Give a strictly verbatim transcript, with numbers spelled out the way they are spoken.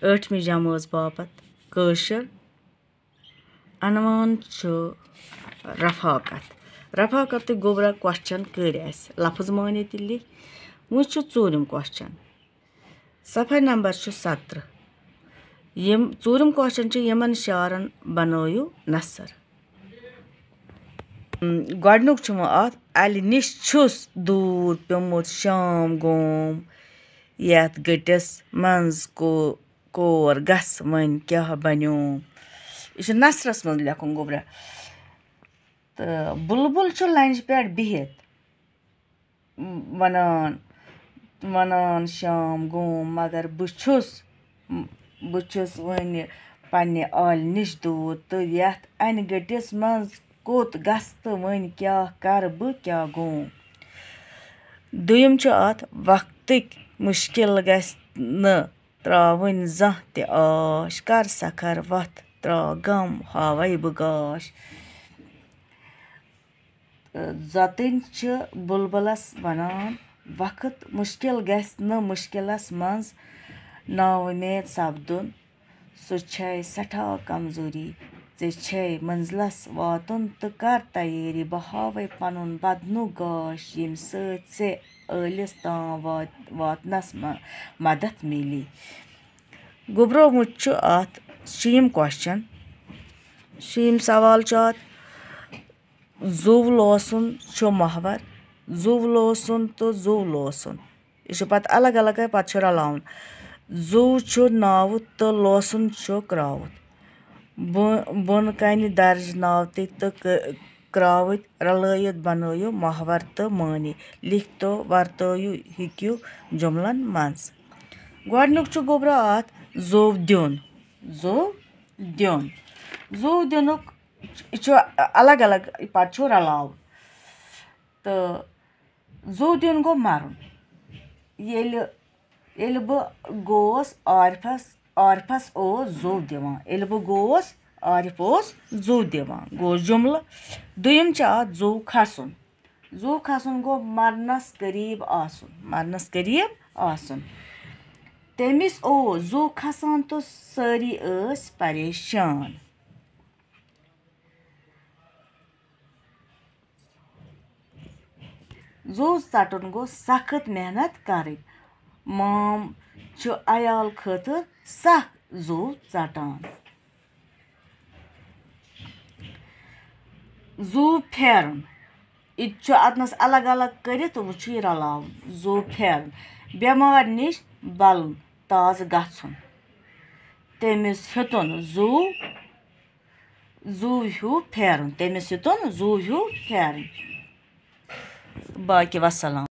ٲٹھمہِ جمٲژ باپتھ کٲشُر۔ عنوان چھُ رفاقت۔ رفاقت تہٕ گوٚبرا question کٔرۍ اَسہِ۔ لفظ مٲنِتھ تہِ لیکھ۔ وۄنۍ چھُ ژوٗرِم question۔ صفحہ نمبر چھُ سترہ۔ یِم ژوٗرِم question چھُ، یِمن شعرن بنٲیِو نثر۔ گۄڈٕنیُک چھُ وۄنۍ اَتھ، اَلہِ نِش چھُس دوٗر پیوٚمُت شام گوم، یَتھ گٔٹِس منٛز کو-، کور گژھ وۄنۍ کیٛاہ بنیوم۔ یہِ چھُ نثرس منٛز لیکھُن گوٚبرا۔ تہٕ بُلبُل چھُ لنجہِ پٮ۪ٹھ بِہِتھ وَنان، وَنان شام گوم، مگر بہٕ چھُس، بہٕ چھُس وٕنہِ پننہِ آلہِ نِش دوٗر تہٕ یَتھ اَنہِ گٔٹِس منٛز کوٚت گژھٕ تہٕ وۄنۍ کیٛاہ کَرٕ بہٕ، کیٛاہ گوم۔ دوٚیِم چھُ اَتھ، وقتٕکۍ مُشکِل گژھِ نہٕ ترٛاوٕنۍ زانٛہہ تہِ آش، کر سکھر وَتھ ترٛاو غم ہاوَے بہٕ گاش۔ زۄتٕنۍ چھِ بُلبُلَس وَنان، وقت مُشکِل گژھِ نہٕ مُشکِلَس منٛز نااُمید سپدُن، سُہ چھے سٮ۪ٹھاہ کمزوری۔ ژےٚ چھے منزلس واتُن تہٕ کر تیٲری، بہٕ ہاوے پنُن بدنُک گاش، ییٚمہِ سۭتۍ ژےٚ ٲلِس تام وات-، واتنس م-، مدد میلی۔ گوٚبرومُت چھُ اتھ شیٚیِم question۔ شیٚیِم سوال چھُ اتھ، زُو لوسُن چھُ محور، زُو لوسُن تہٕ زُو لوسُن۔ یہِ چھُ پتہٕ الگ الگ، پتہٕ چھُ رلاوُن۔ زُو چھُ ناوُت تہٕ لوسُن چھُ کرٛاوُت۔ بۄ-، بۄن کنہِ درج ناوتٕکۍ تہٕ ک-، کرٛاوٕتۍ رلٲوِتھ بنٲوِو محور تہٕ معنی۔ لیکھتو ورتٲوِو ہیٚکِو جملن منٛز۔ گۄڈٕنیُک چھُ گوٚبرا اتھ زُو دیُن۔ زُو دیُن۔ زُو دِنُک یہِ چھُ الگ الگ، پتہٕ چھُ رلاوُن۔ تہٕ زُو دیُن گوٚو مرُن۔ ییٚلہِ، ییٚلہِ بہٕ گوس عارفس، عارفس اوس زُو دِوان۔ ییٚلہِ بہٕ گوس، عارف اوس زُو دِوان۔ گوٚو جملہٕ۔ دوٚیِم چھُ اتھ زُو کھسُن۔ زُو کھسُن گوٚو مرنس قریب آسُن۔ مرنس قریب آسُن۔ تٔمِس اوس زُو کھسان تہٕ سٲری ٲسۍ پریشان۔ زُو ژَٹُن گوٚو سخت محنت کَرٕنۍ۔ مام چھُ عیال خٲطرٕ سخ زُو ژَٹان۔ زُو پھیرُن۔ یہِ تہِ چھُ اَتنَس الگ الگ کٔرِتھ، وۄنۍ چھُ یہِ رَلاوُن۔ زُو پھیرُن۔ بٮ۪مارِ نِش بَلُن، تازٕ گژھُن۔ تٔمِس ہیوٚتُن زُو زُو ہیوٗ پھیرُن۔ تٔمِس ہیوٚتُن زُو ہیوٗ پھیرُن۔ باقی وسلام۔